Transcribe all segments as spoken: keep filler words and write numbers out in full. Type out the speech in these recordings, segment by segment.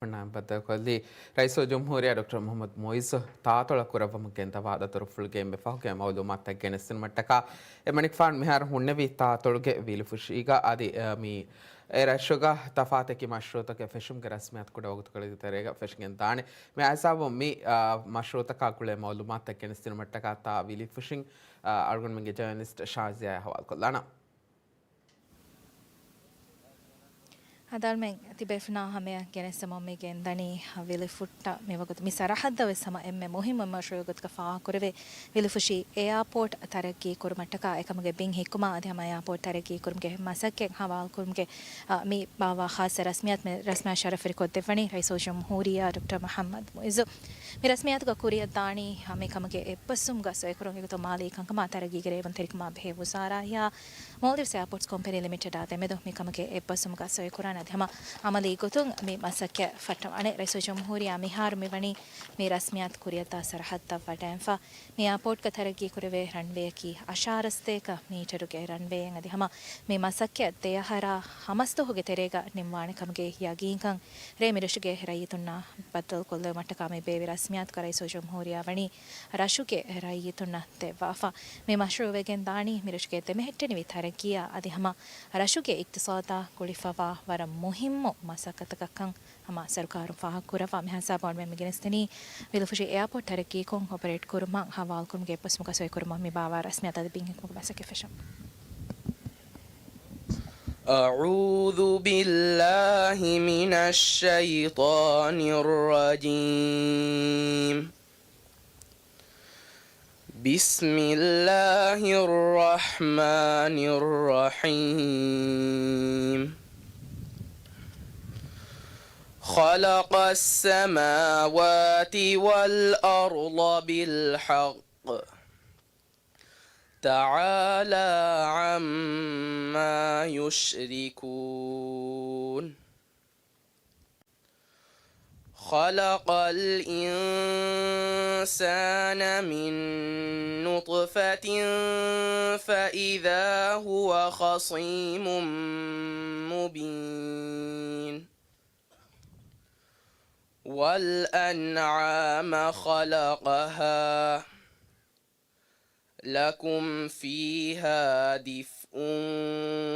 ބައްދަލުކޮށްލީ ރައީސުލްޖުމްހޫރިއްޔާ ޑޮކްޓަރ މުޙައްމަދު މުޢިއްޒު ތާއްތޮޅަށް ކުރައްވަމުން ގެންދަވާ ދަތުރުފުޅުގެ އެންމެ ފަހުގެ މަޢުލޫމާތުތައް ގެނެސްދިނުމަށްޓަކާ، އެމަނިކުފާނު މިހާރު ހުންނެވި ތާއްތޮޅުގެ ވިލިފުށީގަ އަދި، އަ، މި އެ ރަށުގަ ތަފާތު އެކި މަޝްރޫޢުތަކެއް ފެށުމުގެ ރަސްމިއްޔާތު ކުޑަވަގުތުކޮޅެއްގެ ތެރޭގަ ފެށިގެން ދާނެ. މި ހިސާބުން މި، އާ، މަޝްރޫޢުތަކާ ގުޅޭ މަޢުލޫމާތުތައް ގެނެސްދިނުމަށްޓަކާ ތާ ވިލިފުށިން، އާ، އަޅުގަނޑުމެންގެ ޖާނަލިސްޓް ޝާޒިޔާ އަހުވާލުކޮށްލާނަން. ހަދާލުމެން ތިބޭފުޅުންނާ ހަމަޔަށް ގެނެސްދެމުން މި ގެންދަނީ ވިލިފުއްޓަށް މިވަގުތު މި ސަރަހައްދަށް ވެސް ހަމަ އެންމެ މުހިއްމު މަޝްރޫޢުގެ ގޮތުގަ ފާހަގަކުރެވޭ ވިލިފުށި އެއާޕޯޓް ތަރައްގީ ކުރުމަށްޓަކާ އެކަމުގެ ބިން ހިއްކުމާ އަދި ހަމަ އެއާޕޯޓް ތަރައްގީ ކުރުމުގެ މަސައްކަތް ހަވާލުކުރުމުގެ، އަ، މި ބާއްވާ ޚާއްޞަ ރަސްމިއްޔާތު މި ރަސްމިއްޔާ ޝަރަފުވެރިކޮށްދެއްވަނީ ރައީސުލްޖުމްހޫރިއްޔާ ޑޮކްޓަރ މުޙައްމަދު މުޢިއްޒު. މި ރަސްމިއްޔާތުގަ ކުރިއަށްދާނީ ހަ-، މި ކަމުގެ އެއްބަސްވުމުގަ ސޮއިކުރުމުގެ ގޮތުން މާލީ ކަންކަމާ ތަރައްގީގެ ރޭވުންތެރިކަމާ ބެހޭ ވުޒާރާއާ މޯލްޑިވްސް އެއާޕޯޓްސް ކޮމްޕެނީ ލިމިޓެޑާ ދެމެދު މި ކަމުގެ އެއްބަސްވުމުގަ ސޮއިކުރާނެ އަދި ހަމަ އަމަލީ ގޮތުން މި މަސައްކަތް ފައްޓަވާނެ. ރައީސުލްޖުމްހޫރިއްޔާ މިހާރު މިވަނީ މި ރަސްމިއްޔާތު ކުރިއަށްދާ ސަރަހައްދަށް ވަޑައިންފަ. މި އެއާޕޯޓްގަ ތަރައްގީކުރެވޭ ރަންވޭއަކީ އަށާރަ ސަތޭކަ މީޓަރުގެ ރަންވޭއެއް އަދި ހަމަ މި މަސައްކަތް ދެއަހަރާ ހަމަސްދުވަހުގެ ތެރޭގަ ނިންވާނެ ކަމުގެ ޔަގީންކަން ރޭ މިރަށުގެ ރައްޔިތުންނާ ބައްދަލުކޮށްލެވުމަށްޓަކާ މި ބޭއްވި ރަސްމިއްޔާތުގަ ރައީސުލްޖުމްހޫރިއްޔާ ވަނީ ރަށުގެ ރައްޔިތުންނަށް ދެއްވާފަ. މި މަޝްރޫޢު ވެގެން ދާނީ މިރަށުގެ ދެމެހެއްޓެނިވި ތަރައްގީއާ އަދި ހަމަ ރަށުގެ އިޤްތިޞާދާ ގުޅިފަވާ ވަރަށް މުހިއްމު މަސައްކަތަކަށްކަން ހަމަ ސަރުކާރުން ފާހަގަކުރައްވާ. މި ހިސާބުން މި ގެނެސްދެނީ ވިލިފުށި އެއާޕޯޓް ތަރައްގީކޮށް އޮޕަރޭޓް ކުރުމަށް ހަވާލުކުރުމުގެ އެއްބަސްވުމުގަ ސޮއިކުރުމަށް މި ބާއްވާ ރަސްމިއްޔާތު އަދި ބިން ހިއްކުމުގެ މަސައްކަތް ފެށުން. أعوذ بالله من الشيطان الرجيم. بسم الله الرحمن الرحيم. خلق السماوات والأرض بالحق. تعالى عما يشركون. خلق الإنسان من نطفة فإذا هو خصيم مبين. والأنعام خلقها لكم فيها دفء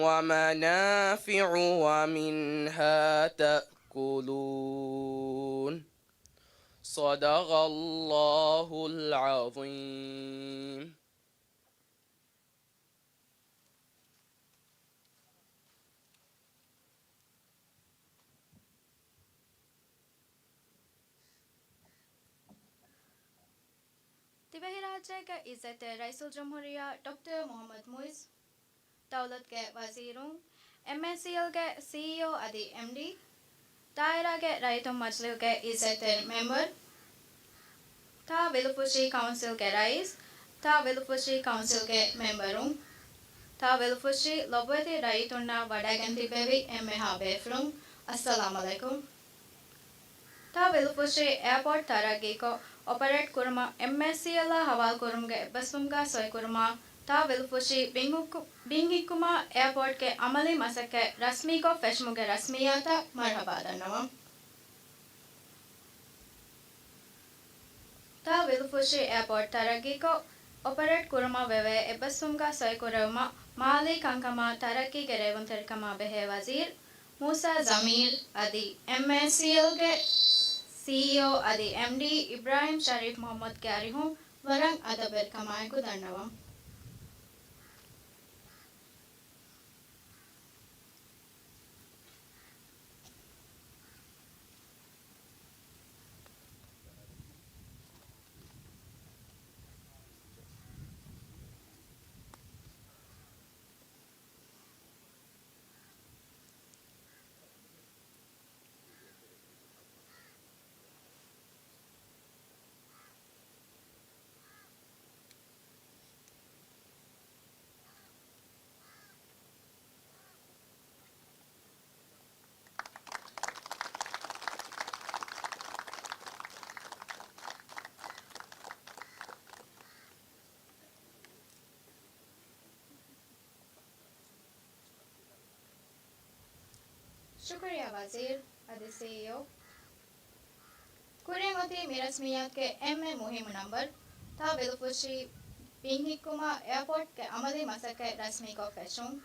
ومنافع ومنها تأكلون. صدق الله العظيم. ދިވެހިރާއްޖޭގެ އިއްޒަތްތެރި ރައީސުލްޖުމްހޫރިއްޔާ ޑޮކްޓަރ މުޙައްމަދު މުޢިއްޒު، ދައުލަތުގެ ވަޒީރުން، އެމްއޭސީއެލްގެ ސީއީއޯ އަދި އެމްޑީ، ދާއިރާގެ ރައްޔިތުން މަޖިލީހުގެ އިއްޒަތްތެރި މެމްބަރު، ތާ ވިލުފުށި ކައުންސިލްގެ ރައީސް، ތާ ވިލުފުށި ކައުންސިލްގެ މެމްބަރުން، ތާ ވިލުފުށި ލޮބުވެތި ރައްޔިތުންނާ ވަޑައިގެން ތިއްބެވި އެންމެހާ ބޭފުޅުން، އައްސަލާމް ޢަލައިކުމް. ތާ ވިލުފުށި އެއާޕޯޓް ތަރައްގީކޮށް އޮޕަރޭޓް ކުރުމަށް އެމްއޭސީއެލްއާ ހަވާލުކުރުމުގެ އެއްބަސްވުމުގަ ސޮއިކުރުމާ، ތާ ވިލުފުށި ބިން ހުއްކު-، ބިން ހިއްކުމާ އެއާޕޯޓްގެ އަމަލީ މަސައްކަތް ރަސްމީކޮށް ފެށުމުގެ ރަސްމިއްޔާތަށް މަރުޙަބާ ދަންނަވަން. ތާ ވިލުފުށި އެއާޕޯޓް ތަރައްގީކޮށް އޮޕަރޭޓް ކުރުމަށް ވެވޭ އެއްބަސްވުމުގަ ސޮއިކުރެވުމަށް މާލީ ކަންކަމާ ތަރައްގީގެ ރޭވުންތެރިކަމާ ބެހޭ ވަޒީރު މޫސާ ޖަމީލް އަދި އެމްއޭސީއެލްގެ ސީއީއޯ އަދި އެމްޑީ އިބްރާހިމް ޝަރީފް މުޙައްމަދުގެ އަރިހުން ވަރަށް އަދަބުވެރިކަމާއެކު ދަންނަވަން. ޝުކުރިއްޔާ ވަޒީރު އަދި ސީއީއޯ. މި ރަސްމިއްޔާތުގެ އެންމެ މުހިއްމު ނަންބަރު، ތާ ވިލުފުށި ބިން ހިއްކުމަށް އެއާޕޯޓްގެ އަމަލީ މަސައްކަތް ރަސްމީކޮށް ފެށުން.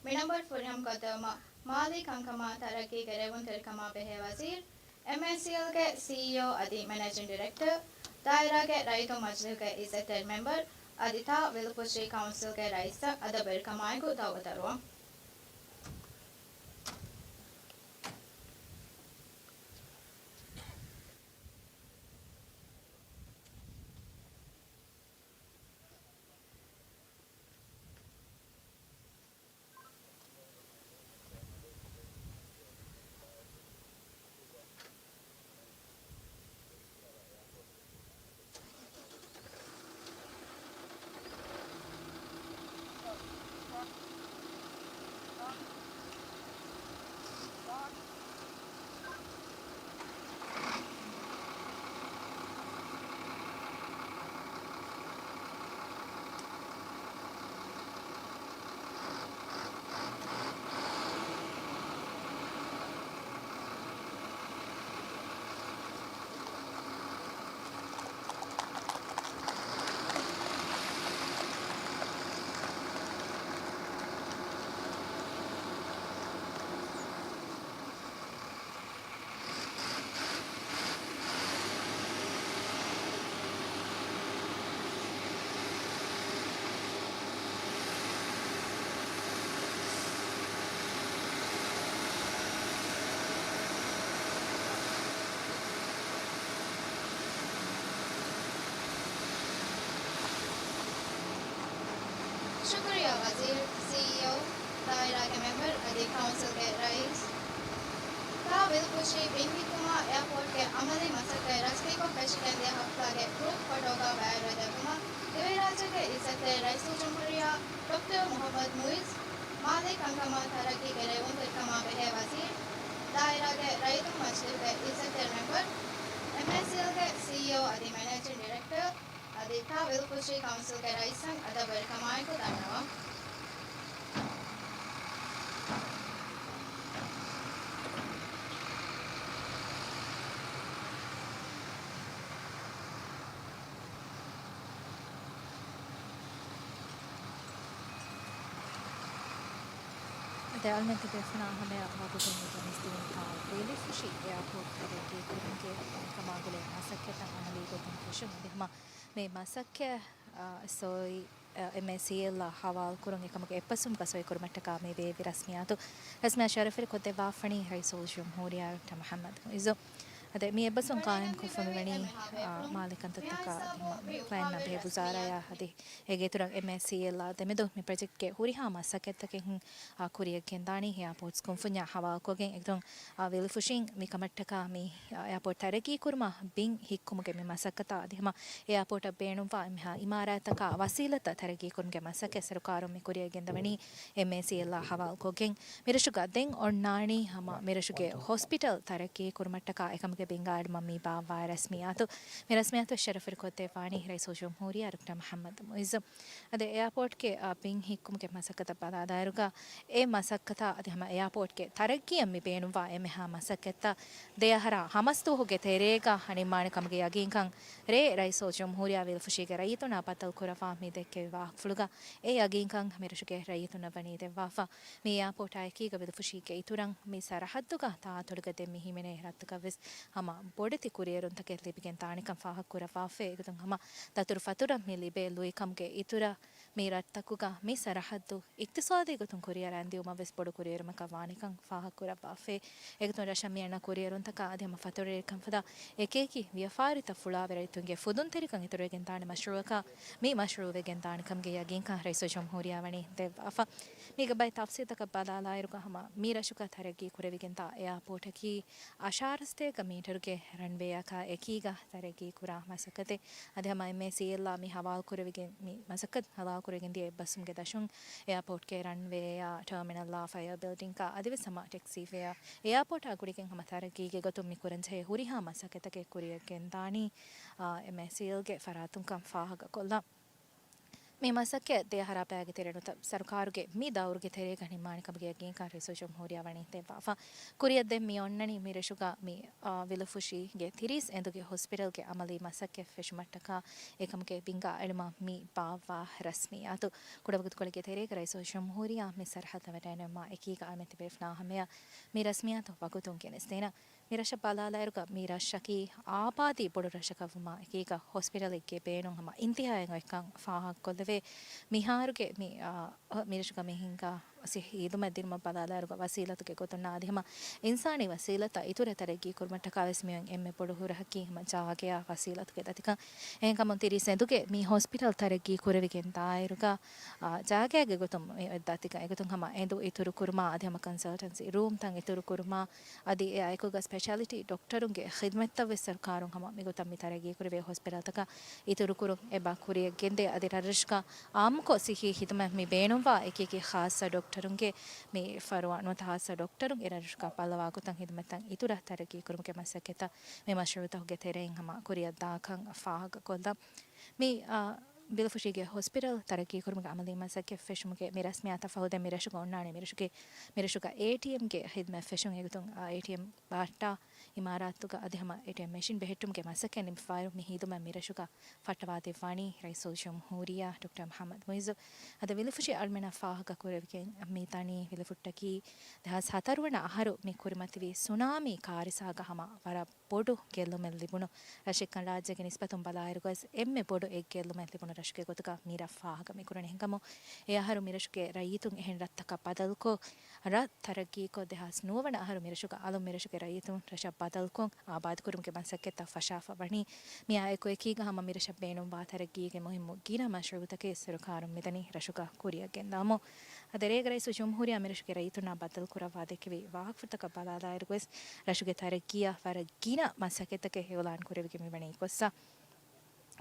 މި ނަންބަރު ފުރިހަމަ ކޮށްދެއްވުމަށް މާލީ ކަންކަމާ ތަރައްގީގެ ރޭވުންތެރިކަމާ ބެހޭ ވަޒީރު، އެމްއޭސީއެލްގެ ސީއީއޯ އަދި މެނޭޖިން ޑިރެކްޓަރ، ދާއިރާގެ ރައްޔިތުން މަޖިލިހުގެ އިއްޒަތްތެރި މެންބަރު އަދި ތާ ވިލުފުށި ކައުންސިލްގެ ރައީސްއަށް އަދަބުވެރިކަމާއެކު ދައުވަތު އަރުވަން. ޝުކުރިއްޔާ ވަޒީރު، ސީއީއޯ، ދާއިރާގެ މެމްބަރު އަދި ކައުންސިލްގެ ރައީސް. ތާ ވިލުފުށި ބިން ހިއްކުމާ އެއާޕޯޓްގެ އަމަލީ މަސައްކަތް ރަސްމީކޮށް ފެށިގެންދިޔަ ހަފްތާގެ ގްރޫޕް ފޮޓޯގަ ބައިވެރިވެދެއްވުމަށް ދިވެހިރާއްޖޭގެ އިއްޒަތްތެރި ރައީސުލްޖުމްހޫރިއްޔާ ޑޮކްޓަރ މުޙައްމަދު މުޢިއްޒު، މާލީ ކަންކަމާ ތަރައްގީގެ ރޭވުންތެރިކަމާ ބެހޭ ވަޒީރު، ދާއިރާގެ ރައްޔިތުން މަޖިލިހުގެ އިއްޒަތްތެރި މެމްބަރު، އެމްއޭސީއެލްގެ ސީއީއޯ އަދި މެނޭޖިން ޑިރެކްޓަރ، އަދި ތާ ވިލުފުށި ކައުންސިލްގެ ރައީސަށް އަދަބުވެރިކަމާއެކު ދަންނަވަން. އަދި އަޅުމެން ތިބޭފުޅުންނާ ހަމަޔަށް ވަގުތުން މި ދެނެސްދިނީ ތާ ވިލުފުށި އެއާޕޯޓް ތަރައްގީ ކުރުމުގެ ކަމާގުޅޭ މަސައްކަތަށް އަމަލީ ގޮތުން ފެށުން. އަދި ހަމަ މި މަސައްކަތް، އަ، ސޯއި، އަ، އެމްއޭސީއެލްއާ ހަވާލުކުރުން އެކަމުގެ އެއްބަސްވުމުގަ ސޯއި ކުރުމަށްޓަކާ މި ބޭއްވި ރަސްމިއްޔާތު، ރަސްމިއްޔާ ޝަރަފުވެރި ކޮށްދެއްވާފަނީ ރައީސުލްޖުމްހޫރިއްޔާ ޑޮކްޓަރ މުޙައްމަދު މުޢިއްޒު. އަދި މި އެއްބަސްވުން ޤާއިމް ކޮށްފަ މިވަނީ، އާ، މާލެ ކަންތައްތަކާ އަދި މާ ޕްލޭން އަށް ބެހޭ ވުޒާރާޔާ އަދި އޭގެ އިތުރަށް އެމްއޭސީއެލްއާ ދެމެދު މި ޕްރޮޖެކްޓްގެ ހުރިހާ މަސައްކަތްތަކެއް، އާ، ކުރިއަށް ގެންދާނީ އެއާޕޯޓްސް ކުންފުންޏާ ހަވާލުކޮށްގެން. އެގޮތުން، އާ، ވިލުފުށިން މި ކަމަށްޓަކާ މި، އާ، އެއާޕޯޓް ތަރައްގީ ކުރުމަށް ބިން ހިއްކުމުގެ މި މަސައްކަތާ އަދި ހަމަ އެއާޕޯޓަށް ބޭނުންވާ އެންމެހާ އިމާރާތްތަކާ ވަސީލަތްތައް ތަރައްގީ ކުރުމުގެ މަސައްކަތް ސަރުކާރުން މި ކުރިއަށް ގެންދަވަނީ އެމްއޭސީއެލްއާ ހަވާލުކޮށްގެން. މިރަށުގަ ދެން އޮންނާނީ ހަމަ މިރަށުގެ ހޮސްޕިޓަލް ތަރައްގީ ކުރުމަށްޓަކާ އެކަމުގެ ބިންގާ އެޅުމަށް މި ބާއްވާ ރަސްމިއްޔާތު. މި ރަސްމިއްޔާތު ޝަރަފުވެރިކޮށްދެއްވާނީ ރައީސުލްޖުމްހޫރިއްޔާ ޑޮކްޓަރ މުޙައްމަދު މުޢިއްޒު. އަދި އެއާޕޯޓްގެ، އާ، ބިން ހިއްކުމުގެ މަސައްކަތަށް ބަލާލާއިރުގަ އެ މަސައްކަތާ އަދި ހަމަ އެއާޕޯޓްގެ ތަރައްގީއަށް މި ބޭނުންވާ އެންމެހާ މަސައްކަތްތައް ދެ އަހަރާ ހަމަސްދުވަހުގެ ތެރޭގަ ނިންމާނެ ކަމުގެ ޔަގީންކަން ރޭ ރައީސުލްޖުމްހޫރިއްޔާ ވިލުފުށީގެ ރައްޔިތުންނާ ބައްދަލުކުރައްވާ މި ދެއްކެވި ވާހަކަފުޅުގަ އެ ޔަގީންކަން މިރަށުގެ ރައްޔިތުންނަށް ވަނީ ދެއްވާފަ. މި އެއާޕޯޓާ އެކީގަ ވިލުފުށީގެ އިތުރަށް މި ސަރަހައްދުގަ ތާއަތޮޅުގަ ދެން މި ހިމެނޭ ރަށްތަކަށްވެސް ހަމަ ބޮޑެތި ކުރިއެރުންތަކެއް ލިބިގެން ދާނެކަން ފާހަގަކުރައްވާފައި. އެގޮތުން ހަމަ ދަތުރުފަތުރަށް މި ލިބޭ ލުއިކަމުގެ އިތުރަށް މި ރަށްތަކުގަ މި ސަރަހައްދު އިޤްތިޞާދީ ގޮތުން ކުރިއަރާން ދިއުމަށް ވެސް ބޮޑު ކުރިއެރުމަކަށް ވާނެކަން ފާހަގަކުރައްވާފައި. އެގޮތުން ރަށަށް މިއަންނަ ކުރިއެރުންތަކާ އަދި ހަމަ ފަތުރުވެރިކަން ފަދަ އެކިއެކި ވިޔަފާރިތައް ފުޅާވެ ރައްޔިތުންގެ ފުދުންތެރިކަން އިތުރުވެގެންދާނެ މަޝްރޫޢަކަށް މި މަޝްރޫޢު ވެގެންދާނެ ކަމުގެ ޔަގީންކަން ރައީސުލްޖުމްހޫރިއްޔާ ވަނީ ދެއްވާފަ. މީގެ ބައެއް ތަފްސީލްތަކަށް ބަލާލާއިރުގަ ހަމަ މި ރަށުގަ ތަރައްގީ ކުރެވިގެންދާ އެއާޕޯޓަކީ އަށާރަ ސަތޭކަ މީޓަރުގެ ރަންވޭއަކާ އެކީގަ ތަރައްގީ ކުރާ މަސައްކަތެއް. އަދި ހަމަ އެމްއޭސީއެލްއާ މި ހަވާލުކުރެވިގެން، މި މަސައްކަތް ހަވާލުކުރެވިގެން ދިޔަ އެއްބަސްވުމުގެ ދަށުން އެއާޕޯޓްގެ ރަންވޭއާ ޓާމިނަލްއާ ފަޔަރ ބިލްޑިންގާ އަދިވެސް ހަމަ ޓެކްސީވޭއާ އެއާޕޯޓާ ގުޅިގެން ހަމަ ތަރައްގީގެ ގޮތުން މި ކުރަންޖެހޭ ހުރިހާ މަސައްކަތްތަކެއް ކުރިއަށް ގެންދާނީ، އާ، އެމްއޭސީއެލްގެ ފަރާތުންކަން ފާހަގަކޮށްލަން. މި މަސައްކަތް ދެ އަހަރާ ބައިގެ ތެރެއިން ނުވަތަ ސަރުކާރުގެ މި ދައުރުގެ ތެރޭގަ ނިންމާނެ ކަމުގެ ޔަގީންކަން ރައީސުލްޖުމްހޫރިއްޔާ ވަނީ ދެއްވާފަ. ކުރިއަށް ދެން މި އޮންނަނީ މި ރަށުގަ މި، އާ، ވިލުފުށީގެ ތިރީސް އެނދުގެ ހޮސްޕިޓަލްގެ އަމަލީ މަސައްކަތް ފެށުމަށްޓަކާ އެކަމުގެ ބިންގާ އެޅުމަށް މި ބާއްވާ ރަސްމިއްޔާތު. ކުޑަވަގުތުކޮޅެއްގެ ތެރޭގަ ރައީސުލްޖުމްހޫރިއްޔާ މި ސަރަހައްދަށް ވަޑައިނެރުމާ އެކީގަ އަޅުމެން ތިބޭފުޅުންނާ ހަމަޔަށް މި ރަސްމިއްޔާތު ވަގުތުން ގެނެސްދޭނަން. މި ރަށަށް ބަލާލާއިރުގަ މި ރަށަކީ އާބާދީ ބޮޑު ރަށަކަށްވުމާ އެކީގަ ހޮސްޕިޓަލެއްގެ ބޭނުން ހަމަ އިންތިހާއެއް އޮތްކަން ފާހަގަކޮށްލެވޭ. މިހާރުގެ މި، އާ، މި ރަށުގަ މި ހިނގާ ސިއްހީ ހިދުމަތް ދިނުމަށް ބަލާލާއިރުގަ ވަސީލަތުގެ ގޮތުންނާ އަދި ހަމަ އިންސާނީ ވަސީލަތްތައް އިތުރަށް ތަރައްގީ ކުރުމަށްޓަކާވެސް މިއޮތް އެންމެ ބޮޑު ހުރަހަކީ ހަމަ ޖާގަޔާ ވަސީލަތުގެ ދަތިކަން. އެހެންކަމުން ތިރީސް އެނދުގެ މި ހޮސްޕިޓަލް ތަރައްގީ ކުރެވިގެން ދާއިރުގަ، އާ، ޖާގައިގެ ގޮތުން މި އޮތް ދަތިކަން އެގޮތުން ހަމަ އެނދު އިތުރު ކުރުމާ އަދި ހަމަ ކަންސަލްޓަންސީ ރޫމްތައް އިތުރު ކުރުމާ އަދި އެއާއެކުގަ ސްޕެޝާލިޓީ ޑޮކްޓަރުންގެ ޚިދުމަތްތައް ވެސް ސަރުކާރުން ހަމަ މިގޮތަށް މި ތަރައްގީކުރެވޭ ހޮސްޕިޓަލްތަކަށް އިތުރުކުރުން އެބަ ކުރިއަށް ގެންދޭ. އަދި ރަށްރަށުގަ އާއްމުކޮށް ސިއްހީ ހިދުމަތް މި ބޭނުންވާ އެކިއެކި ޚާއްޞަ ޑޮކްޓަރުންގެ މި ފަރުވާ ނުވަތަ ޚާއްޞަ ޑޮކްޓަރުން އެ ރަށްރަށުގަ ބައްލަވާ ގޮތަށް ހިދުމަތްތައް އިތުރަށް ތަރައްގީކުރުމުގެ މަސައްކަތްތައް މި މަޝްރޫޢުތަކުގެ ތެރެއިން ހަމަ ކުރިއަށް ދާކަން ފާހަގަކޮށްލަން. މި، އާ، ވިލުފުށީގެ ހޮސްޕިޓަލް ތަރައްގީކުރުމުގެ އަމަލީ މަސައްކަތް ފެށުމުގެ މި ރަސްމިއްޔާތަށް ފަހު ދެން މި ރަށުގަ އޮންނާނީ މި ރަށުގެ، މި ރަށުގަ އޭޓީއެމްގެ ހިދުމަތް ފެށުން އެގޮތުން، އާ، އޭޓީއެމް ބަހައްޓާ އިމާރާތުގަ އަދި ހަމަ އޭޓީއެމް މެޝިން ބެހެއްޓުމުގެ މަސައްކަތް ނިމިފައިރު މި ހިދުމަތް މި ރަށުގަ ފައްޓަވާދެއްވާނީ ރައީސުލްޖުމްހޫރިއްޔާ ޑޮކްޓަރ މުޙައްމަދު މުޢިއްޒު. އަދި ވިލުފުށި އަޅުމެންނަށް ފާހަގަކުރެވިގެން މި ދަނީ ވިލުފުއްޓަކީ ދެހާސް ހަތަރު ވަނަ އަހަރު މި ކުރިމަތިވި ސުނާމީ ކާރިސާގަ ހަމަ ވަރަށް ބޮޑު ގެއްލުމެއް ލިބުނު ރަށެއްކަން ރާއްޖޭގެ ނިސްބަތުން ބަލާއިރުގަވެސް އެންމެ ބޮޑު އެއް ގެއްލުމެއް ލިބުނު ރަށުގެ ގޮތުގަ މި ރަށް ފާހަގަ މި ކުރަނީ. އެހެންކަމުން އެ އަހަރު މި ރަށުގެ ރައްޔިތުން އެހެން ރަށްތަކަށް ބަދަލުކޮށް، ރަށް ތަރައްގީކޮށް، ދެހާސް ނުވަ ވަނަ އަހަރު މި ރަށުގަ އަލުން މި ރަށުގެ ރައްޔިތުން ރަށަށް ބަދަލުކޮށް، އާބާދުކުރުމުގެ މަސައްކަތްތައް ފަށާފަ ވަނީ. މިއާ އެކު އެކީގަ ހަމަ މި ރަށަށް ބޭނުންވާ ތަރައްގީގެ މުހިއްމު ގިނަ މަޝްރޫޢުތަކެއް ސަރުކާރުން މިދަނީ ރަށުގަ ކުރިއަށް ގެންދާމު. އަދި އެރޭގަ ރައީސުލްޖުމްހޫރިއްޔާ މި ރަށުގެ ރައްޔިތުންނާ ބައްދަލުކުރައްވާ ދެއްކެވި ވާހަކަފުޅުތަކަށް ބަލާލާއިރުވެސް، ރަށުގެ ތަރައްގީއަށް ވަރަށް ގިނަ މަސައްކަތްތަކެއް އިޢުލާން ކުރެވިގެން މިވަނީ އެއްކޮށްސަ.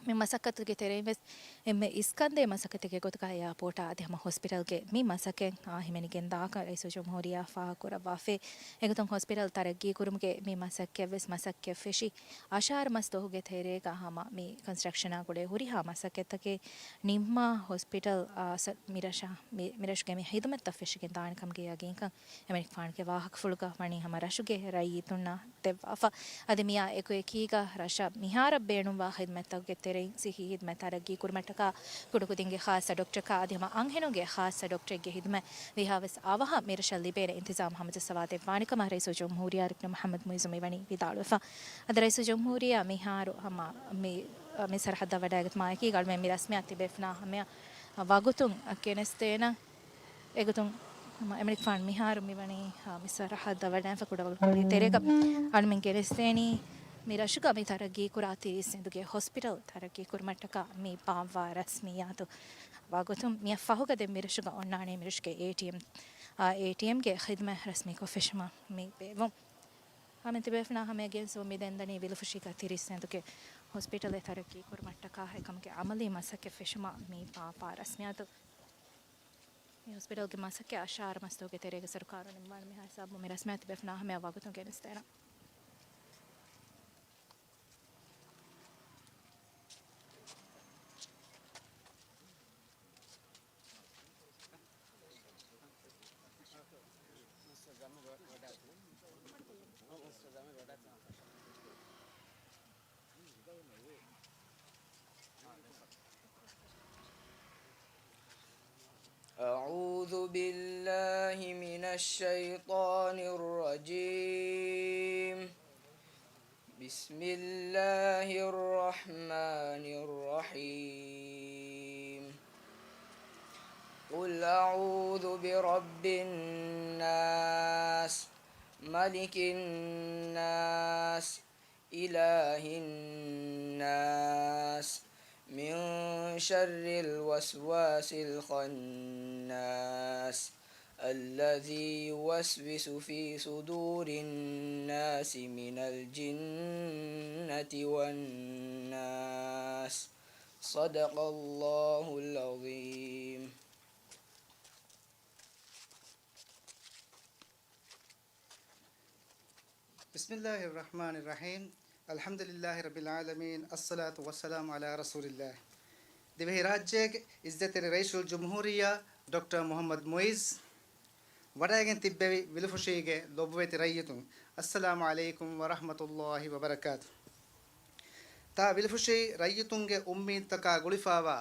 މި މަސައްކަތުގެ ތެރެއިން ވެސް އެންމެ އިސްކަންދޭ މަސައްކަތެއްގެ ގޮތުގަ އެއާޕޯޓާ އަދި ހަމަ ހޮސްޕިޓަލްގެ މި މަސައްކަތް އާ ހިމެނިގެން ދާކަން ރައީސުލްޖުމްހޫރިއްޔާ ފާހަގަކުރައްވާފައި. އެގޮތުން ހޮސްޕިޓަލް ތަރައްގީކުރުމުގެ މި މަސައްކަތް ވެސް މަސައްކަތް ފެށި އަށާރަ މަސް ދުވަހުގެ ތެރޭގަ ހަމަ މި ކޮންސްޓްރަކްޝަނާ ގުޅޭ ހުރިހާ މަސައްކަތްތަކެއް ނިންމާ ހޮސްޕިޓަލް، އާ، ސަ-، މި ރަށަށް، މި، މި ރަށުގެ މި ހިދުމަތްތައް ފެށިގެން ދާނެ ކަމުގެ ޔަގީންކަން އެމަނިކުފާނުގެ ވާހަކަފުޅުގަ ވަނީ ހަމަ ރަށުގެ ރައްޔިތުންނަށް ދެއްވާފަ. އަދި މިއާ އެކު އެކީގަ ރަށަށް މިހާރަށް ބޭނުންވާ ހިދުމަތްތަކުގެ ތެރެއިން ސިއްހީ ހިދުމަތް ތަރައްގީ ކުރުމަށްޓަކާ ކުޑަކުދިންގެ ޚާއްޞަ ޑޮކްޓަރަކާ އަދި ހަމަ އަންހެނުންގެ ޚާއްޞަ ޑޮކްޓަރެއްގެ ހިދުމަތް ވީހާވެސް އަވަހަށް މި ރަށަށް ލިބޭނެ އިންތިޒާމް ހަމަޖައްސަވާދެއްވާނެ ކަމަށް ރައީސުލްޖުމްހޫރިއްޔާ ޑޮކްޓަރ މުޙައްމަދު މުޢިއްޒު މިވަނީ ވިދާޅުވެފަ. އަދި ރައީސުލްޖުމްހޫރިއްޔާ މިހާރު ހަމަ މި، މި ސަރަހައްދަށް ވަޑައިގަތުމާއެކީ އަޅުމެން މި ރަސްމިއްޔާތު ތިބޭފުޅުންނާ ހަމަޔަށް ވަގުތުން ގެނެސްދޭނަން. އެގޮތުން ހަމަ އެމަނިކުފާނު މިހާރު މިވަނީ، އާ، މި ސަރަހައްދަށް ވަޑައިގެންފަ ކުޑަވަގުތު ތެރޭގަ އަޅުމެން ގެނެސްދޭނީ މި ރަށުގަ މި ތަރައްގީކުރާ ތިރީސް އެނދުގެ ހޮސްޕިޓަލް ތަރައްގީ ކުރުމަށްޓަކާ މި ބާއްވާ ރަސްމިއްޔާތު ވަގުތުން. މިއަށް ފަހުގަ ދެން މި ރަށުގަ އޮންނާނީ މި ރަށުގެ އޭޓީއެމް، އާ، އޭޓީއެމްގެ ޚިދުމަތް ރަސްމީކޮށް ފެށުމަށް މި ބޭއްވުން. އަޅުމެން ތިބޭފުޅުންނާ ހަމަޔަށް ގެންސުން މި ދެން ދަނީ ވިލުފުށީގަ ތިރީސް އެނދުގެ ހޮސްޕިޓަލެއް ތަރައްގީ ކުރުމަށްޓަކާ އެކަމުގެ އަމަލީ މަސައްކަތް ފެށުމަށް މި ބާއްވާ ރަސްމިއްޔާތު. މި ހޮސްޕިޓަލްގެ މަސައްކަތް އަށާރަ މަސްދުވަހުގެ ތެރޭގަ ސަރުކާރުން ނިންމާނެ. މިހާ ހިސާބުން މި ރަސްމިއްޔާތު ތިބޭފުޅުންނާ ހަމަޔަށް ވަގުތުން ގެނެސްދޭނަން. أعوذ بالله من الشيطان الرجيم. بسم الله الرحمن الرحيم. قل أعوذ برب الناس، ملك الناس، إله الناس، من شر الوسواس الخناس، الذي يوسوس في صدور الناس من الجنة والناس. صدق الله العظيم. بسم الله الرحمن الرحيم. الحمد لله رب العالمين. الصلاة والسلام على رسول الله. ދިވެހިރާއްޖޭގެ އިއްޒަތްތެރި ރައީސުލްޖުމްހޫރިއްޔާ ޑޮކްޓަރ މުޙައްމަދު މުޢިއްޒު، ވަޑައިގެން ތިއްބެވި ވިލުފުށީގެ ލޮބުވެތި ރައްޔިތުން، އައްސަލާމު ޢަލައިކުމް ވަރަޙްމަތުﷲި ވަބަރަކާތު. ތާ ވިލުފުށީ ރައްޔިތުންގެ އުއްމީދުތަކާ ގުޅިފާވާ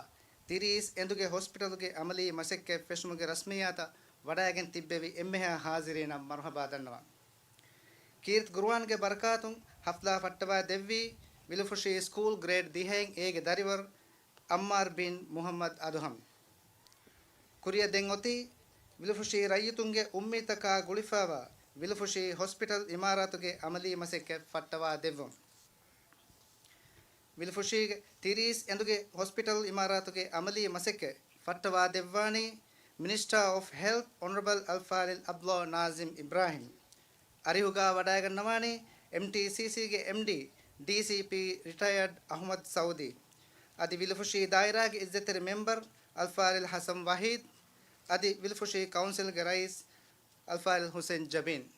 ތިރީސް އެނދުގެ ހޮސްޕިޓަލުގެ ޢަމަލީ މަސައްކަތް ފެށުމުގެ ރަސްމިއްޔާތަށް ވަޑައިގެން ތިއްބެވި އެންމެހާ ޙާޟިރީނަށް މަރުޙަބާ ދަންނަވަން. ކީރިތި ޤުރުއާންގެ ބަރަކާތުން ޙަފްލާ ފައްޓަވާ ދެއްވީ ވިލުފުށީ ސްކޫލް ގްރޭޑް ދިހައިން އޭގެ ދަރިވަރު ޢައްމާރު ބިން މުޙައްމަދު އަދުހަމް. ކުރިއަށް ދެން އޮތީ ވިލުފުށީ ރައްޔިތުންގެ އުއްމީދުތަކާ ގުޅިފާވާ ވިލުފުށީ ހޮސްޕިޓަލް ޢިމާރާތުގެ ޢަމަލީ މަސައްކަތް ފައްޓަވާ ދެއްވުން. ވިލުފުށީގެ ތިރީސް އެނދުގެ ހޮސްޕިޓަލް ޢިމާރާތުގެ ޢަމަލީ މަސައްކަތް ފައްޓަވާ ދެއްވާނީ މިނިސްޓާ އޮފް ހެލްތް އޮނަރަބަލް އަލްފާޟިލް ޢަބްދުﷲ ނާޒިމް އިބްރާހިމް. އަރިހުގާ ވަޑައިގަންނަވާނީ އެމްޓީސީސީގެ އެމްޑީ، ޑީސީޕީ ރިޓަޔަރޑް އަޙްމަދު ސަޢޫދީ. އަދި ވިލުފުށީ ދާއިރާގެ އިއްޒަތްތެރި މެމްބަރު އަލްފާޟިލް ޙަސަން ވަޙީދު، އަދި ވިލުފުށީ ކައުންސިލްގެ ރައީސް އަލްފާޟިލް ޙުސައިން ޖަބީން.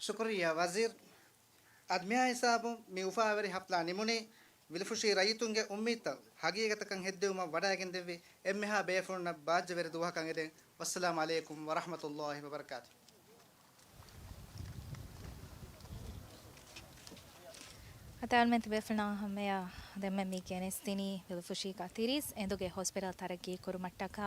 ޝުކުރިއްޔާ ވަޒީރު. އަދި މިހާ ހިސާބުން މި އުފާވެރި ޙަފްލާ ނިމުނީ، ވިލުފުށީ ރައްޔިތުންގެ އުއްމީދުތައް ހަގީގަތަކަށް ހެއްދެވުމަށް ވަޑައިގެންދެއްވި އެންމެހާ ބޭފުޅުންނަށް ބާއްޖަވެރި ދުވަހަކަށް އެދެން. ވައްސަލާމު ޢަލައިކުމް ވަރަޙްމަތުﷲި ވަބަރަކާތު. އަތާލްމެން ތިބޭފުޅުންނާ ހަމަޔަށް ދެންމެ މި ގެނެސްދިނީ ވިލުފުށީގަ ތިރީސް އެނދުގެ ހޮސްޕިޓަލް ތަރައްގީ ކުރުމަށްޓަކާ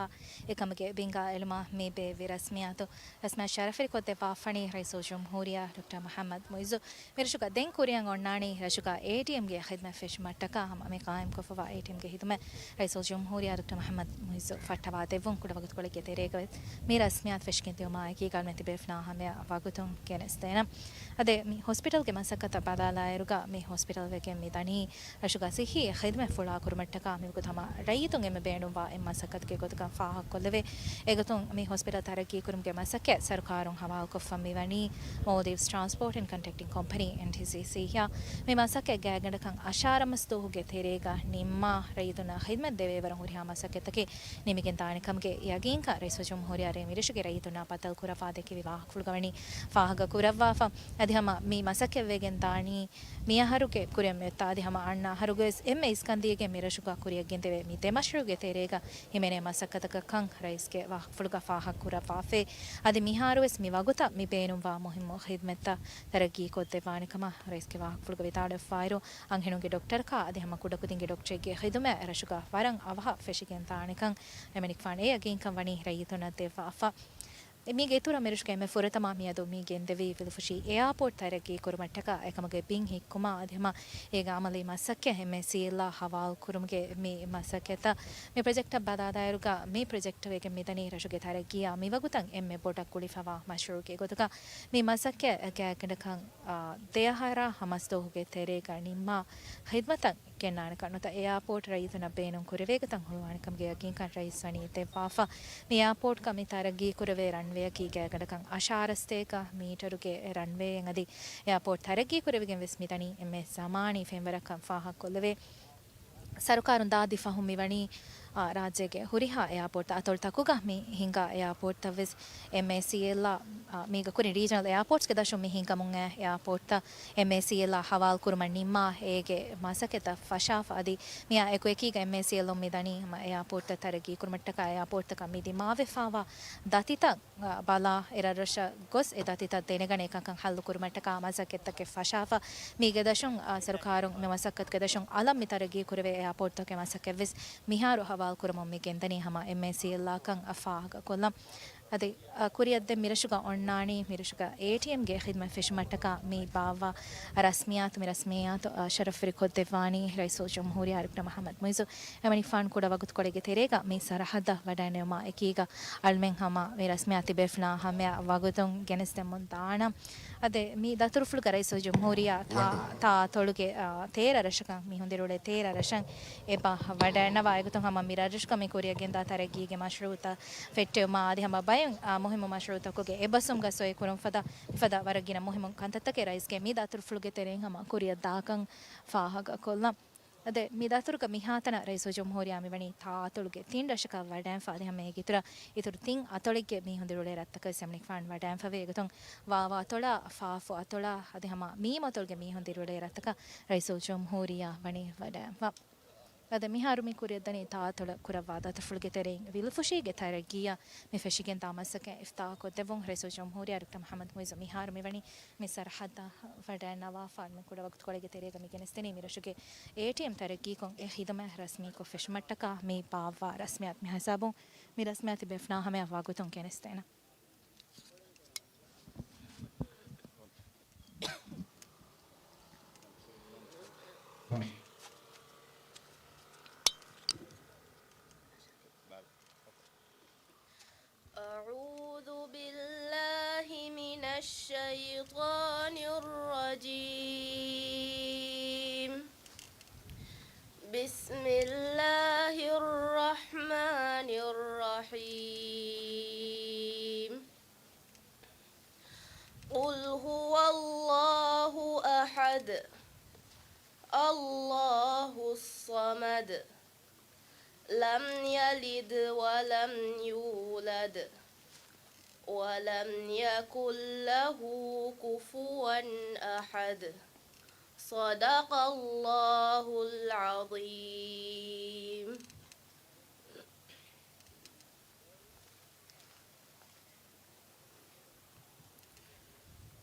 އެކަމުގެ ބިންގާ އެޅުމަށް މި ބޭއްވި ރަސްމިއްޔާތު ރަސްމާ ޝަރަފުވެރިކޮށްދެއްވާފަނީ ރައީސުލްޖުމްހޫރިއްޔާ ޑޮކްޓަރ މުޙައްމަދު މުޢިއްޒު. މިރަށުގަ ދެން ކުރިއަށް އޮންނާނީ ރަށުގަ އޭޓީއެމްގެ ޚިދުމަތް ފެށުމަށްޓަކާ ހަމަ މި ޤާއިމްކޮށްފަވާ އޭޓީއެމްގެ ޚިދުމަތް ރައީސުލްޖުމްހޫރިއްޔާ ޑޮކްޓަރ މުޙައްމަދު މުޢިއްޒު ފައްޓަވާ ދެއްވުން. ކުޑަވަގުތުކޮޅެއްގެ ތެރޭގަ ވެސް މި ރަސްމިއްޔާތު ފެށިގެންދިއުމާއެކީ އަތާލްމެން ތިބޭފުޅުންނާ ހަމަޔަށް ވަގުތުން ގެނެސްދޭނަން. އަދި މި ހޮސްޕިޓަލްގެ މަސައްކަތަށް ބަލާލާއިރުގަ މި ހޮސްޕިޓަލް ވެގެން މި ދަނީ ރަށުގަ ޞިއްޙީ ޚިދުމަތް ފުޅާކުރުމަށްޓަކާ މިވަގުތު ހަމަ ރައްޔިތުން އެންމެ ބޭނުންވާ އެއް މަސައްކަތުގެ ގޮތުގަ ފާހަގަކޮށްލެވޭ. އެގޮތުން މި ހޮސްޕިޓަލް ތަރައްގީކުރުމުގެ މަސައްކަތް ސަރުކާރުން ހަވާލުކޮށްފަ މިވަނީ މޯލްޑިވްސް ޓްރާންސްޕޯޓް އެންޑް ކޮންޓްރެކްޓިން ކޮމްޕަނީ، އެންޓީސީސީ އާ. މި މަސައްކަތް ގާތްގަނޑަކަށް އަށާރަ މަސް ދުވަހުގެ ތެރޭގަ ނިންމާ، ރައްޔިތުންނަށް ޚިދުމަތް ދެވޭވަރަށް ހުރިހާ މަސައްކަތްތަކެއް ނިމިގެންދާނެ ކަމުގެ ޔަގީންކަން ރައީސުލްޖުމްހޫރިއްޔާ ރޭ މިރަށުގެ ރައްޔިތުންނާ ބައްދަލުކުރައްވާ ދެއްކެވި ވާހަކަފުޅުގަ ވަނީ ފާހަގަކުރައްވާފަ. އަދި ހަމަ މި މަސައްކަތްވެގެން ދާނީ މިއަހަރުގެ ކުރިއަށް މިއޮތާ އަދި ހަމަ އަންނަ އަހަރުގަވެސް އެންމެ އިސްކަންދީގެ މިރަށުގަ ކުރިއަށްގެންދެވޭ މި ދެ މަޝްރޫޢުގެ ތެރޭގަ ހިމެނޭ މަސައްކަތަކަށް ކަން ރައީސްގެ ވާހަކަފުޅުގަ ފާހަގަކުރައްވާފައި. އަދި މިހާރުވެސް މި ވަގުތަށް މި ބޭނުންވާ މުހިއްމު ޚިދުމަތްތައް ތަރައްގީކޮށްދެއްވާނެ ކަމަށް ރައީސްގެ ވާހަކަފުޅުގަ ވިދާޅުވެފައިވާއިރު، އަންހެނުންގެ ޑޮކްޓަރަކާ އަދި ހަމަ ކުޑަކުދިންގެ ޑޮކްޓަރެއްގެ ޚިދުމަތް ރަށުގަ ވަރަށް އަވަހަށް ފެށިގެންދާނެކަން އެމަނިކުފާނު އެ ޔަގީންކަން ވަނީ ރައްޔިތުންނަށް ދެއްވާފަ. މީގެ އިތުރަށް މިރަށުގެ އެންމެ ފުރަތަމަ މިއަދު މި ގެންދެވީ ވިލުފުށީ އެއާޕޯޓް ތަރައްގީ ކުރުމަށްޓަކާ އެކަމުގެ ބިން ހިއްކުމާ އަދި ހަމަ އޭގެ އަމަލީ މަސައްކަތް އެމްއޭސީއެލްއާ ހަވާލު ކުރުމުގެ މި މަސައްކަތަށް. މި ޕްރޮޖެކްޓަށް ބަލާލާއިރުގަ މި ޕްރޮޖެކްޓް ވެގެން މިދަނީ ރަށުގެ ތަރައްގީއާ މިވަގުތަށް އެންމެ ބޮޑަށް ގުޅިފަވާ މަޝްރޫޢުގެ ގޮތުގަ. މި މަސައްކަތް ގާތްގަނޑަކަށް، އާ، ދެއަހަރާ ހަމަސްދުވަހުގެ ތެރޭގަ ނިންމާ ޚިދުމަތަށް ގެންނާނެކަން ނުތަ އެއާޕޯޓް ރައްޔިތުންނަށް ބޭނުން ކުރެވޭގޮތަށް ހުޅުވާނެކަމުގެ ޔަގީންކަން ރައީސް ވަނީ ދެއްވާފަ. މި އެއާޕޯޓްގަ މި ތަރައްގީ ކުރެވޭ ރަންވޭއަކީ ގާތްގަނޑަކަށް އަށާރަ ސަތޭކަ މީޓަރުގެ ރަންވޭއެއް އަދި އެއާޕޯޓް ތަރައްގީ ކުރެވިގެން ވެސް މިދަނީ އެންމެ ޒަމާނީ ފެންވަރަކަށް ފާހަގަކޮށްލެވޭ. ސަރުކާރުން ދާދި ފަހުން މިވަނީ އާ، ރާއްޖޭގެ ހުރިހާ އެއާޕޯޓްތައް އަތޮޅުތަކުގަ މި ހިނގާ އެއާޕޯޓްތައް ވެސް އެމްއޭސީއެލްއާ، އާ، މީގަ ކުރިން ރީޖަނަލް އެއާޕޯޓްސްގެ ދަށުން މި ހިނގަމުން އެ އެއާޕޯޓްތައް އެމްއޭސީއެލްއާ ހަވާލު ކުރުމަށް ނިންމާ އޭގެ މަސައްކަތްތައް ފަށާފަ އަދި މިއާ އެކު އެކީގަ އެމްއޭސީއެލްއުން މި ދަނީ ހަމަ އެއާޕޯޓްތައް ތަރައްގީ ކުރުމަށްޓަކާ އެއާޕޯޓްތަކަށް މި ދިމާވެފާވާ ދަތިތައް، އާ، ބަލާ އެ ރަށްރަށަށް ގޮސް އެ ދަތިތައް ދެނެގަނެ އެކަންކަން ހައްލު ކުރުމަށްޓަކާ މަސައްކަތްތަކެއް ފަށާފަ މީގެ ދަށުން، އާ، ސަރުކާރުން މި މަސައްކަތުގެ ދަށުން އަލަށް މި ތަރައްގީ ކުރެވޭ އެއާޕޯޓްތަކުގެ މަސައްކަތް ވެސް މިހާރު ހަވާލު ކުރަމުން މި ގެންދަނީ ހަމަ އެމްއޭސީއެލްއާކަން ފާހަގަކޮށްލަން. އަދި، އަ، ކުރިއަށް ދެން މިރަށުގަ އޮންނާނީ މިރަށުގަ އޭޓީއެމްގެ ޚިދުމަތް ފެށުމަށްޓަކާ މި ބާއްވާ ރަސްމިއްޔާތު، މި ރަސްމިއްޔާތު، އަ، ޝަރަފްވެރި ކޮށްދެއްވާނީ ރައީސުލްޖުމްހޫރިއްޔާ ޑޮކްޓަރ މުޙައްމަދު މުޢިއްޒު. އެމަނިކުފާނު ކުޑަ ވަގުތުކޮޅެއްގެ ތެރޭގަ މި ސަރަހައްދަށް ވަޑައިންނެވުމާ އެކީގަ އަޅުމެން ހަމަ މި ރަސްމިއްޔާތު ތިބޭފުޅާ ހަމަޔަށް ވަގުތުން ގެނެސްދެމުން ދާނަން. އަދި މި ދަތުރުފުޅުގަ ރައީސުލްޖުމްހޫރިއްޔާ ތާ، ތާ އަތޮޅުގެ، އާ، ތޭރަ ރަށަކަށް މީހުން ދިރިއުޅޭ ތޭރަ ރަށަށް އެބަ ވަޑައިންނަވާ އެގޮތުން ހަމަ މި ރަށްރަށުގަ މި ކުރިއަށް ގެންދާ ތަރައްގީގެ މަޝްރޫޢުތައް ފެއްޓެވުމާ އަދި ހަމަ ބައެއް، އާ، މުހިއްމު މަޝްރޫޢުތަކުގެ އެއްބަސްވުމުގަ ސޮއި ކުރުން ފަދަ މިފަދަ ވަރަށް ގިނަ މުހިއްމު ކަންތައްތަކެއް ރައީސްގެ މި ދަތުރުފުޅުގެ ތެރެއިން ހަމަ ކުރިއަށް ދާކަން ފާހަގަކޮށްލަން. އަދި މި ދަތުރުގަ މިހާތަނަށް ރައީސުލްޖުމްހޫރިއްޔާ މިވަނީ ތާ އަތޮޅުގެ ތިން ރަށަކަށް ވަޑައިންފަ އަދި ހަމަ އޭގެ އިތުރަށް އިތުރު ތިން އަތޮޅެއްގެ މީހުން ދިރިއުޅޭ ރަށްތަކަށް ވެސް އެމަނިކުފާނު ވަޑައިންފަވޭ. އެގޮތުން ވާވާ އަތޮޅާ، ފާފު އަތޮޅާ އަދި ހަމަ މީމު އަތޮޅުގެ މީހުން ދިރިއުޅޭ ރަށްތަކަށް ރައީސުލްޖުމްހޫރިއްޔާ ވަނީ ވަޑައިންފަ. އަދި މިހާރު މި ކުރިއަށްދަނީ ތާ އަތޮޅަށް ކުރައްވާ ދަތުރުފުޅުގެ ތެރެއިން ވިލިފުށީގެ ތަރައްގީއަށް މި ފެށިގެންދާ މަސައްކަތް އިފްތިތާޙުކޮށްދެއްވުން ރައީސުލްޖުމްހޫރިއްޔާ ޑޮކްޓަރ މުޙައްމަދު މުޢިއްޒު މިހާރު މިވަނީ މި ސަރަހައްދަށް ވަޑައިންނަވާފަ އަޅުމެން ކުޑަ ވަގުތުކޮޅެއްގެ ތެރޭގަ މި ގެނެސްދެނީ މިރަށުގެ އޭޓީއެމް ތަރައްގީކޮށް އެ ޚިދުމަތް ރަސްމީކޮށް ފެށުމަށްޓަކާ މި ބާއްވާ ރަސްމިއްޔާތު. މި ހިސާބުން މި ރަސްމިއްޔާތު ތިބޭފުޅާ ހަމަޔަށް ވަގުތުން ގެނެސްދޭނަން. أعوذ بالله من الشيطان الرجيم. بسم الله الرحمن الرحيم. قل هو الله أحد. الله الصمد. لم يلد ولم يولد. ولم يكن له كفوا أحد. صدق الله العظيم.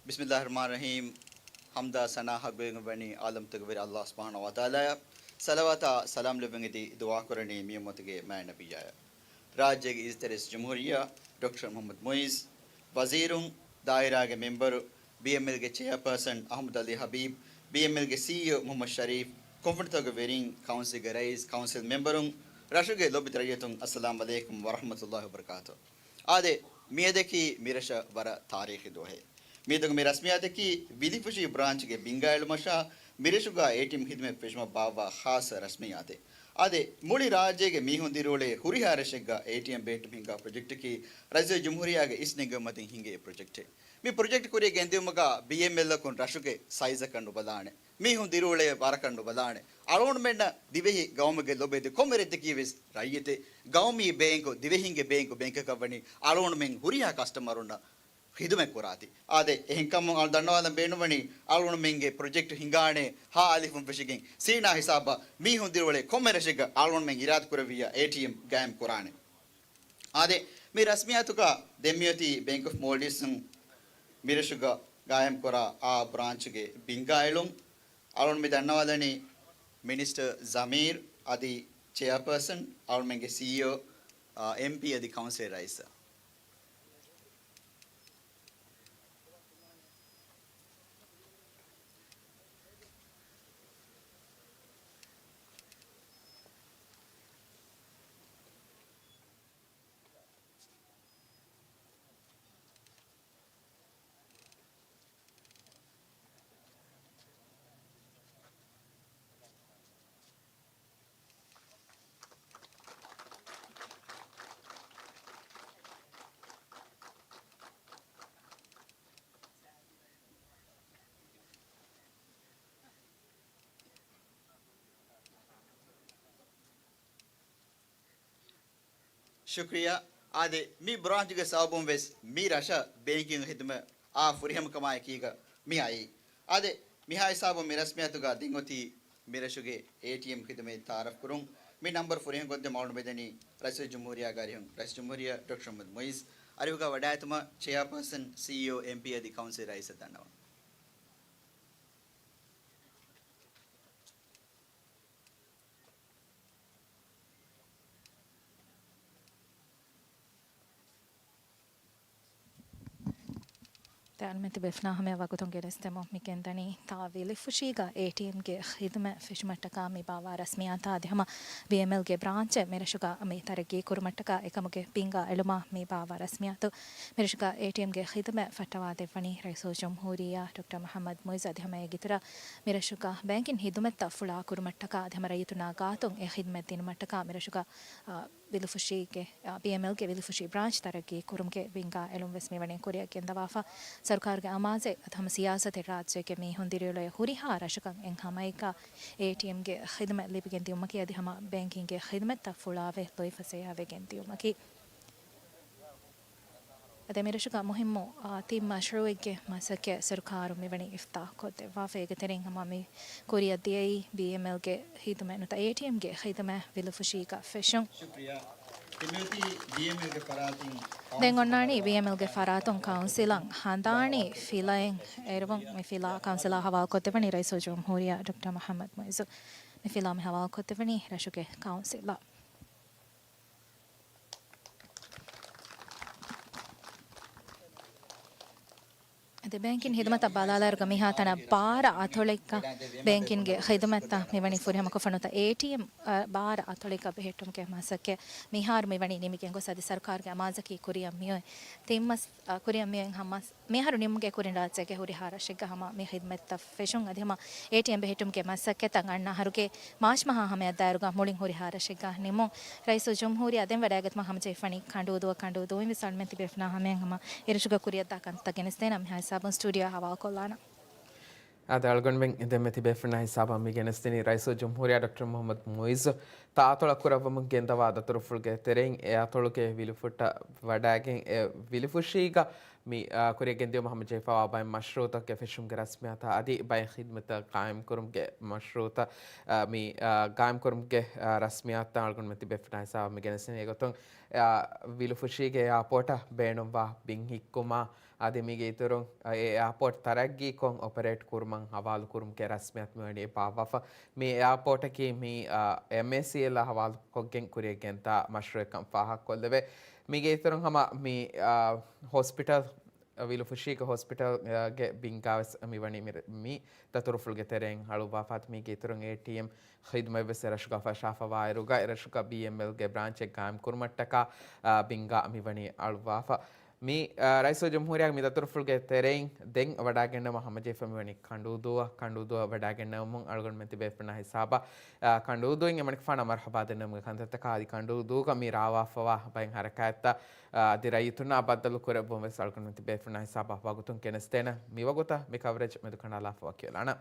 ބިސްމިއްލާހި ރަޙްމާނި ރަޙީމް. ޙަމްދާ ސަނާ ޙައްޤުވެގެންވަނީ ޢާލަމްތަކުގެ ވެރި ﷲ ސުބްޙާނަހޫ ވަތަޢާލާއަށް. ޞަލަވާތާ ސަލާމް ލެއްވެން އެދި ދުޢާކުރަނީ މިއުއްމަތުގެ މާތް ނަބިއްޔާއަށް. ރާއްޖޭގެ އިއްޒަތްތެރި ރައީސް ޖުމްހޫރިއްޔާ ޑޮކްޓަރ މުޙައްމަދު މުޢިއްޒު، ވަޒީރުން، ދާއިރާގެ މެމްބަރު، ބީއެމްއެލްގެ ޗެއާޕާސަން އަޙްމަދު ޢަލީ ޙަބީބް، ބީއެމްއެލްގެ ސީއީއޯ މުޙައްމަދު ޝަރީފް، ކުންފުނިތަކުގެ ވެރިން، ކައުންސިލްގެ ރައީސް، ކައުންސިލް މެމްބަރުން، ރަށުގެ ލޯބިވެތި ރައްޔިތުން، އައްސަލާމް ޢަލައިކުމް ވަރަޙްމަތުﷲި ވަބަރަކާތު. އާދެ، މިއަދަކީ މިރަށަށް ވަރަށް ތާރީޚީ ދުވަހެއް. މިއަދުގެ މި ރަސްމިއްޔާތަކީ ވިލިފުށީ ބްރާންޗްގެ ބިންގާއެޅުމަށާ، މިރަށުގަ އޭޓީއެމް ޚިދުމަތް ފެށުމަށް ބާއްވާ ޚާއްޞަ ރަސްމިއްޔާތެއް. އާދެ، މުޅި ރާއްޖޭގެ މީހުން ދިރިއުޅޭ ހުރިހާ ރަށެއްގަ އޭޓީއެމް ބެހެއްޓުމަށް ހިނގާ ޕްރޮޖެކްޓަކީ، ރައީސުލްޖުމްހޫރިއްޔާގެ އިސްނެންގެވުމަށް ދެން ހިނގޭ ޕްރޮޖެކްޓެއް. މި ޕްރޮޖެކްޓް ކުރިއަށް ގެންދިއުމުގަ ބީއެމްއެލްއަކުން ރަށުގެ ސައިޒަކަށް ނުބަލާނެ، މީހުން ދިރިއުޅޭ ވަރަކަށް ނުބަލާނެ. އަޅުގަނޑުމެންނަށް ދިވެހި ގައުމުގެ ލޮބުވެތި ކޮންމެ ރަށްތަކީ ވެސް ރައްޔިތެއް. ގައުމީ ބޭންކު، ދިވެހިންގެ ބޭންކު، ބޭންކަކަށް ވަނީ އަޅުގަނޑުމެން ހުރިހާ ކަސްޓަމަރުންނަށް ޚިދުމަތް ކުރާތީ. އާދެ، އެހެންކަމުން އަޅު ދަންނަވާލަން ބޭނުންވަނީ، އަޅުގަނޑުމެންގެ ޕްރޮޖެކްޓް ހިނގާނެ ހަ އަލިފުން ފެށިގެން ސީނާ ހިސާބަށް މީހުން ދިރިއުޅޭ ކޮންމެ ރަށެއްގަ އަޅުގަނޑުމެން އިރާދަ ކުރެއްވިއްޔާ އޭޓީއެމް ގާއިމް ކުރާނެ. އާދެ، މި ރަސްމިއްޔާތުގަ ދެންމިއޮތީ ބޭންކް އޮފް މޯލްޑިވްސް އިން މިރަށުގަ ގާއިމްކުރާ އާ ބްރާންޗުގެ ބިންގާއެޅުން. އަޅުގަނޑު މި ދަންނަވާލަނީ މިނިސްޓަރ ޒަމީރް އަދި ޗެއާޕާސަން، އަޅުގަނޑުމެންގެ ސީއީއޯ، އާ، އެމްޕީ އަދި ކައުންސިލް ރައީސަށް. ޝުކްރިޔާ. އާދެ، މި ބްރާންޗްގެ ސަބަބުން ވެސް މި ރަށަށް ބޭންކިން ޚިދުމަތް އާ ފުރިހަމަކަމާއެކީގަ މި އައީ. އާދެ، މިހާ ހިސާބުން މި ރަސްމިއްޔާތުގަ ދެން އޮތީ މި ރަށުގެ އޭޓީއެމް ޚިދުމަތް ތައާރަފް ކުރުން. މި ނަންބަރު ފުރިހަމަ ކޮށްދެން މައުލޫމާތު ދެނީ ރައީސުލްޖުމްހޫރިއްޔާގެ އަރިހުން ރައީސުލްޖުމްހޫރިއްޔާ ޑޮކްޓަރ މުޙައްމަދު މުޢިއްޒު. އަރިހުގަ ވަޑައިގަތުމަށް ޗެއާޕާސަން، ސީއީއޯ، އެމްޕީ އަދި ކައުންސިލް ރައީސަށް ދަންނަވަން. ދެން މިތިބެފްނާ ހަމަ ވަގުތުން ގެނެސްދެމު މި ގެންދަނީ ތާ ވިލިފުށީގަ އޭޓީއެމްގެ ޚިދުމަތް ފެށުމަށްޓަކާ މި ބާވާ ރަސްމިއްޔާތާ އަދި ހަމަ ބީއެމްއެލްގެ ބްރާންޗެއް މިރަށުގަ މި ތަރައްގީ ކުރުމަށްޓަކާ އެކަމުގެ ބިންގާ އެޅުމާ މި ބާވާ ރަސްމިއްޔާތު. މިރަށުގަ އޭޓީއެމްގެ ޚިދުމަތް ފައްޓަވާ ދެއްވަނީ ރައީސުލްޖުމްހޫރިއްޔާ ޑޮކްޓަރ މުޙައްމަދު މުޢިއްޒު އަދި ހަމަ އޭގެ އިތުރަށް މިރަށުގަ ބޭންކިން ޚިދުމަތްތައް ފުޅާ ކުރުމަށްޓަކާ އަދި ހަމަ ރައްޔިތުންނާ ގާތުން އެ ޚިދުމަތް ދިނުމަށްޓަކާ މިރަށުގަ، އާ، ވިލުފުށީގެ، އާ، ބީއެމްއެލްގެ ވިލުފުށި ބްރާންޗް ތަރައްގީ ކުރުމުގެ ބިންގާ އެޅުން ވެސް މިވަނީ ކުރިއަށް ގެންދަވާފަ. ސަރުކާރުގެ އަމާޒެއް އަދި ހަމަ ސިޔާސަތެއް ރާއްޖޭގެ މީހުން ދިރިއުޅޭ ހުރިހާ ރަށަކަށް އެއް ހަމައެކަށް އޭޓީއެމްގެ ޚިދުމަތް ލިބިގެން ދިއުމަކީ އަދި ހަމަ ބޭންކިންގެ ޚިދުމަތްތައް ފުޅާވެ ލުއިފަސޭހަވެގެން ދިއުމަކީ. އަދި މިރަށުގަ މުހިއްމު، އާ، ތިން މަޝްރޫއެއްގެ މަސައްކަތް ސަރުކާރުން މިވަނީ އިފްތިތާޙް ކޮށްދެއްވާފަ. އޭގެ ތެރެއިން ހަމަ މި ކުރިއަށް ދިޔައީ ބީއެމްއެލްގެ ޚިދުމަތް ނުވަތަ އޭޓީއެމްގެ ޚިދުމަތް ވިލުފުށީގަ ފެށުން. ޝުކްރިޔާ. ދެން މިއޮތީ ބީއެމްއެލްގެ ފަރާތުން ދެން އޮންނާނީ ބީއެމްއެލްގެ ފަރާތުން ކައުންސިލަށް ހަނދާނީ ފިލައެއް އެރުވުން. މި ފިލާ ކައުންސިލާ ހަވާލުކޮށްދެއްވަނީ ރައީސުލްޖުމްހޫރިއްޔާ ޑޮކްޓަރ މުޙައްމަދު މުޢިއްޒު. މި ފިލާ މި ހަވާލުކޮށްދެއްވަނީ ރަށުގެ ކައުންސިލަށް. އަދި ބޭންކިން ޚިދުމަތަށް ބަލާލާއިރުގަ މިހާތަނަށް ބާރަ އަތޮޅެއްގަ ބޭންކިންގެ ޚިދުމަތްތައް މިވަނީ ފުރިހަމަކޮށްފަ ނުވަތަ އޭޓީއެމް، އަ، ބާރަ އަތޮޅެއްގަ ބެހެއްޓުމުގެ މަސައްކަތް މިހާރު މިވަނީ ނިމިގެން ގޮސް އަދި ސަރުކާރުގެ އަމާޒަކީ ކުރިއަށް މިއޮތް ތިން މަސް، އަ، ކުރިއަށް މިއޮތް ހަމަ މިހާރު ނިމުމުގެ ކުރިން ރާއްޖޭގެ ހުރިހާ ރަށެއްގަ ހަމަ މި ޚިދުމަތްތައް ފެށުން އަދި ހަމަ އޭޓީއެމް ބެހެއްޓުމުގެ މަސައްކަތްތައް އަންނަ އަހަރުގެ މާޗް މަހާ ހަމަޔަށް ދާއިރުގަ މުޅިން ހުރިހާ ރަށެއްގަ ނިމުން. ރައީސުލްޖުމްހޫރިއްޔާ ދެން ވަޑައިގަތުމަށް ހަމަޖެހިފަނީ ކަނޑޫދުއަށް. ކަނޑޫދުއިން ވެސް އަޅުމެން ތިބޭފުޅުންނާ ހަމަޔަށް ހަމަ އެރަށުގަ ކުރިއަށްދާ ކަންތައް ގެނެސްދޭނަން މިހާ ހިސާބުން ސްޓޫޑިއޯއަށް ހަވާލުކޮށްލާނަން. އާދެ، އަޅުގަނޑުމެން ދެންމެ ތިބޭފުޅުންނާ ހިސާބަށް މި ގެނެސްދިނީ ރައީސުލްޖުމްހޫރިއްޔާ ޑޮކްޓަރ މުޙައްމަދު މުޢިއްޒު ތާއަތޮޅަށް ކުރައްވަމުން ގެންދަވާ ދަތުރުފުޅުގެ ތެރެއިން އެ އަތޮޅުގެ ވިލިފުއްޓަށް ވަޑައިގެން އެ ވިލިފުށީގަ މި، އާ، ކުރިއަށް ގެންދިއުމަށް ހަމަޖެހިފައިވާ ބައެއް މަޝްރޫޢުތަކުގެ ފެށުމުގެ ރަސްމިއްޔާތާ އަދި ބައެއް ޚިދުމަތްތައް ޤާއިމްކުރުމުގެ މަޝްރޫޢުތައް، އާ، މި، އާ، ޤާއިމްކުރުމުގެ، އާ، ރަސްމިއްޔާތުތައް އަޅުގަނޑުމެން ތިބޭފުޅުންނާ ހިސާބަށް މި ގެނެސްދިނީ. އެގޮތުން، އާ، ވިލިފުށީގެ އެއާޕޯޓަށް ބޭނުންވާ ބިން ހިއްކުމާ އަދި މީގެ އިތުރުން، އާ، އެ އެއާޕޯޓް ތަރައްގީކޮށް އޮޕަރޭޓް ކުރުމަށް ހަވާލުކުރުމުގެ ރަސްމިއްޔާތު މިވަނީ ބާއްވާފަ. މި އެއާޕޯޓަކީ މި، އާ، އެމްއޭސީއެލްއާ ހަވާލުކޮށްގެން ކުރިއަށް ގެންދާ މަޝްރޫޢެއްކަން ފާހަގަކޮށްލެވޭ. މީގެ އިތުރުން ހަމަ މި، އާ، ހޮސްޕިޓަލް، ވިލުފުށީގެ ހޮސްޕިޓަލްގެ ބިންގާވެސް މިވަނީ މި، މި ދަތުރުފުޅުގެ ތެރެއިން އަޅުއްވާފަ. މީގެ އިތުރުން އޭޓީއެމް ޚިދުމަތްވެސް އެރަށުގަ ފަށާފަވާއިރުގަ، އެރަށުގަ ބީއެމްއެލްގެ ބްރާންޗެއް ޤާއިމްކުރުމަށްޓަކާ، އާ، ބިންގާ މިވަނީ އަޅުއްވާފަ. މި، އާ، ރައީސުލްޖުމްހޫރިއްޔާގެ މި ދަތުރުފުޅުގެ ތެރެއިން ދެން ވަޑައިގެންނަވަމުން ހަމަޖެހިފަ މިވަނީ ކަނޑޫދޫއަށް. ކަނޑޫދޫއަށް ވަޑައިގެންނެވުމުން އަޅުގަނޑުމެން ތިބޭފުޅުންނާ ހިސާބަށް، އާ، ކަނޑޫދޫއިން އެމަނިކުފާނަށް މަރުޙަބާ ދެންނެވުމުގެ ކަންތައްތަކާ އަދި ކަނޑޫދޫގަ މި ރާވާފަވާ ބައެއް ހަރަކާތްތައް، އާ، އަދި ރައްޔިތުންނާ ބައްދަލު ކުރެއްވުން ވެސް އަޅުގަނޑުމެން ތިބޭފުޅުންނާ ހިސާބަށް ވަގުތުން ގެނެސްދޭނަން. މި ވަގުތަށް މި ކަވަރޭޖް މެދުކަނޑާލާފަ ވަކިވެލާނަން.